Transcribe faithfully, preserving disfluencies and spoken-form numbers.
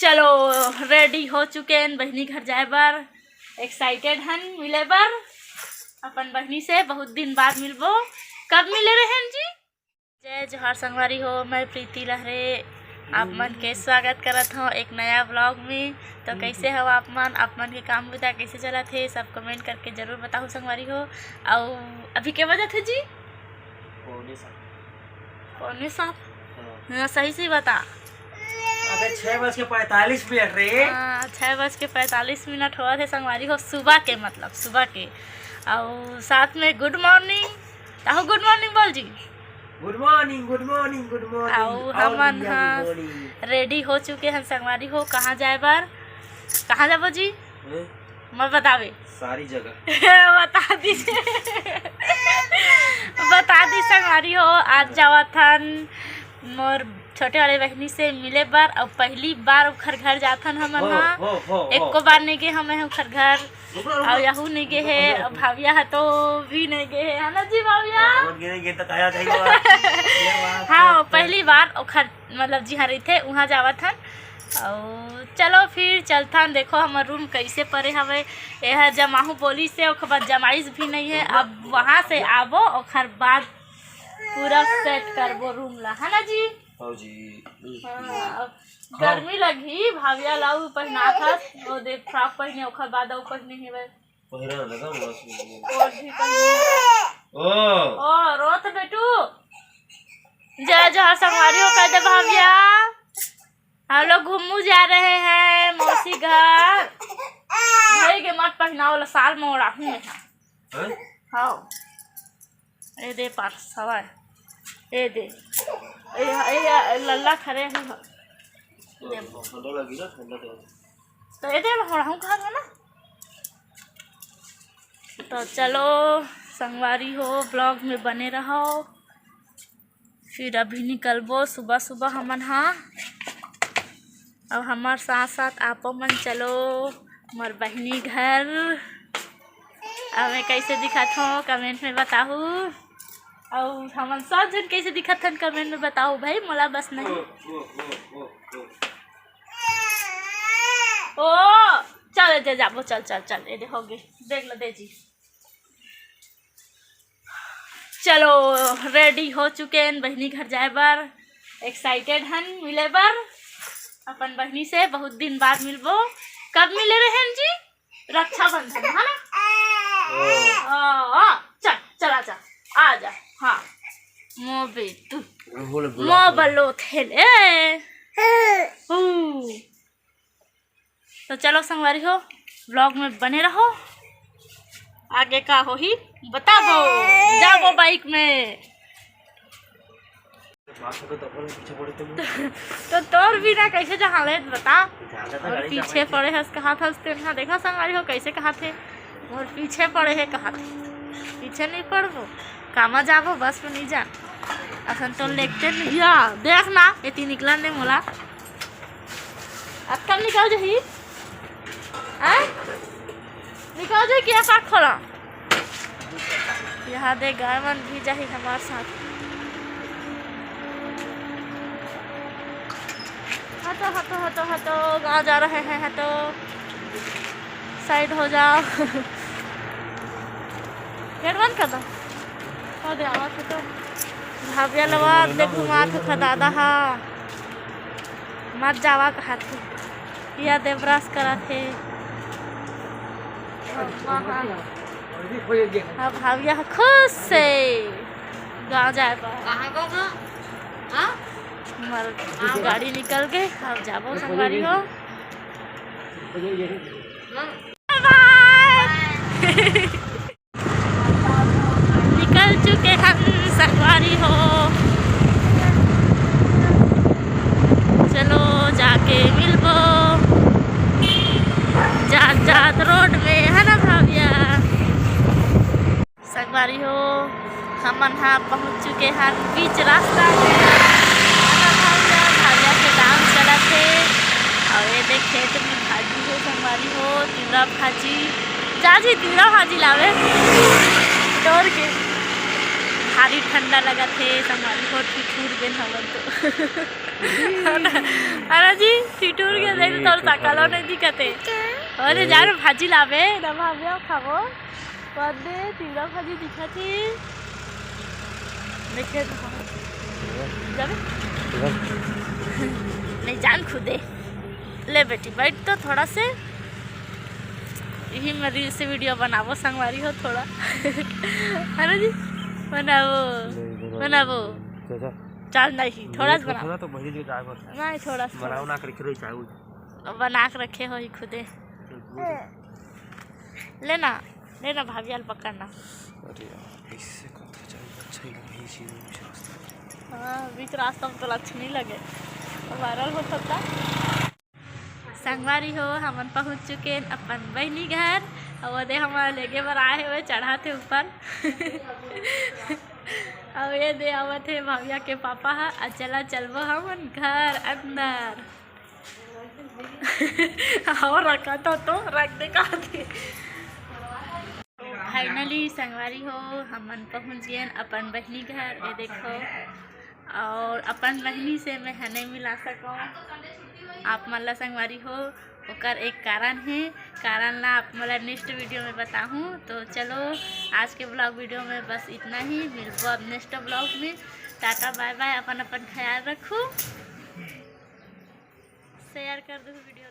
चलो, ready हो चुके हन बहिनी घर जाए बर, excited हन मिले बर अपन बहिनी से। बहुत दिन बाद मिलबो। कब मिले रहेन जी? जय जोहार संगवारी हो, मैं प्रीति लहरे आप मन के स्वागत करत हव एक नया vlog में। तो कैसे हो आप मन? आप मन के काम बुता कैसे चलत हे, सब comment करके जरूर बताहू संगवारी हो। अउ अभी के बजत हे जी? पौने सात। पौने सात? हाँ। हाँ, सही से बता। अबे, छह बज के पैंतालीस मिनट रे। हाँ, छह बज के पैंतालीस मिनट होवत हे संगवारी हो, सुबह के, मतलब सुबह के। अउ साथ में good morning, ताहू good morning बोल जी। Good morning, good morning, good morning। अउ all हमन India, हाँ good morning। Ready हो चुके हन संगवारी हो, कहाँ जाए बर, कहाँ जाबो जी? हैं? मत बतावे। सारी जगह। बता दीजिए। बता दी संगवारी हो, आज जावत हन मोर छोटे वाले बहिनी से मिले बर, अउ पहली बार ओखर घर जाथन हमन हो, हा। हो, हो, हो। एको बार नहीं गे हमें ओखर घर, रुको, रुको। अउ यहू नहीं गे हे, रुको, रुको। अउ भाविया ह तो भी नहीं गे हे, है ना जी भाविया? हाँ, गे, गे तो काया था ही वो। ये बात हाँ, तो पहली बार ओखर मतलब जिहाँ रहिथे उहाँ जावत हन। अउ चलो फिर चलथन, देखो हमर room कैसे परे हवे। एहर जमाहू बोली से, ओकर बाद जमाइस भी नहीं है। अब वहाँ से आबो, ओकर बाद पूरा set करबो room ला, है ना जी? हाँ जी। हाँ, अब गर्मी लगही, भाविया ला उ पहिनात हस, ओ देख frock पहिने, ओकर बाद अउ पहिने हेवय। पहिरा ना लगा, बस। कोट भी पहिने। ओ। ओ, रोत बेटू। जय जोहार संगवारी हो, कह दे भाविया। हम लोग घूमू जा रहे हैं मौसी घर। भाई के मत पहिनाओ ला, साल में ओढ़ाहूँ मैं। हैं? हाँ। ए दे पार्स हवय। ए दे। ए, ए, ए, लल्ला खरे हूँ। दे। ठंडा लगी ना, ठंडा तो। तो ए दे, ओढ़ाहूँ कहाँ ना? तो चलो संगवारी हो, vlog में बने रहो। फिर अभी निकलबो सुबह सुबह हमन हा। अउ हमर साथ साथ आपो मन चलो मोर बहिनी घर। अब मैं कैसे दिखत हूँ, comment में बताहू। अउ हमन सब झन कैसे दिखत हन, comment में बताहू भाई, मोला बस नहीं। ओ, चल, ए दे जाबो, चल, चल, चल, ए दे, हो गे, देख लो, दे जी। चलो, ready हो चुके हन बहिनी घर जाए बर, excited हन मिले बर अपन बहिनी से। बहुत दिन बाद मिलबो। कब मिले रहेन जी? रक्षाबंधन, है ना? ओ। आ, आ, चल, चला जा, आ जा। हाँ, मो बेटू, मो बलो थेले। हम्म। तो चलो संगवारी हो, vlog में बने रहो, आगे का होही बताबो, जाबो bike में। तो तोर बिना कैसे जहाँ ले बता? और पीछे पड़े हस कहा था उसने, हाँ, देखा संगवारी हो कैसे कहा थे, और पीछे पड़े है कहा थे, पीछे नहीं पड़बो, कामा जाबो, बस में नहीं जा। असन तो लेगते नहीं, या, देख ना, एती निकलन दे मोला। अक्कल निकल जही। आय? निकल जही कि पाक खोला? यहाँ दे गाय मन भी जाही हमार साथ। हटो, हटो, हटो, हटो, गाँव जा रहे हैं, हटो। Side हो जाओ। Gate बंद कर दो। हो दे, आवाज तो। भाविया लवा दे घुमा थे खा दादा हा। मत जावा कहा थे। या देवरास करा थे। अब भाविया खुश से गाँव जाए बर। कहाँ को गा? हाँ? हमार गाड़ी निकल गए, अब जाबो संगवारी हो। Bye। निकल चुके हम संगवारी हो, चलो जाके मिलबो जात जात road में, है ना भाविया? संगवारी हो, हमन हा पहुँच चुके हन बीच रास्ता में। भाविया, भाविया के काम चलत हे। अउ ये देख खेत में भाजी हे संगवारी हो, तिवरा भाजी। जा जी, तिवरा भाजी लावे। तोर के भारी ठंडा लगत हे संगवारी हो, ठिठुर गेन हमन तो। अरे जी, ठिठुर गेन। तोर सकलो नहीं दिखत हे। अरे जान भाजी लाबे, ना भाभी खाबो। कदे तिवरा भाजी दिखत हे। देखे तो हम। जाबे? नहीं जान खुदे। ले बेटी बैठ तो थोड़ा से। यही मैं रील से वीडियो बनाबो संगवारी हो थोड़ा। है ना जी? बनाबो। बनाबो। चाल नहीं, थोड़ा सा बनाओ। थोड़ा तो बहिरी जी ड्राइवर। नहीं, थोड़ा सा। बनाओ ना करके रही चाहे। बना के रखे हो ही खुदे। लेना, लेना भाभी आल पकड़ना। अरे यार, इससे कौन था? चल, अच्छा ही लगा, यही चीज़ में मुझे रास्ता। हाँ, बीच रास्ता में तो अच्छा नहीं लगे, वायरल हो सकता। संगवारी हो, हमन पहुँच चुके हैं अपन बहनी घर। अब ओदे हमन लेगे बर आए हुए, चढ़ा थे ऊपर। अब ये दे आवत हे भैया के पापा हा, आ चला चलबो हमन घर अंदर। और रखा था तो रख दे कहा थे। फाइनली संगवारी हो, हमन पहुँच गए अपन बहनी घर। ये देखो, और अपन बहनी से मैं हने मिला सकूँ आप मन ला संगवारी हो। ओकर एक कारण है, कारण ला आप मोला नेक्स्ट वीडियो में बताहूँ। तो चलो, आज के ब्लॉग वीडियो में बस इतना ही। मिलबो अब नेक्स्ट ब्लॉग में। टाटा बाय बाय, अपन अपन ख्याल रखो, शेयर कर दो वीडियो।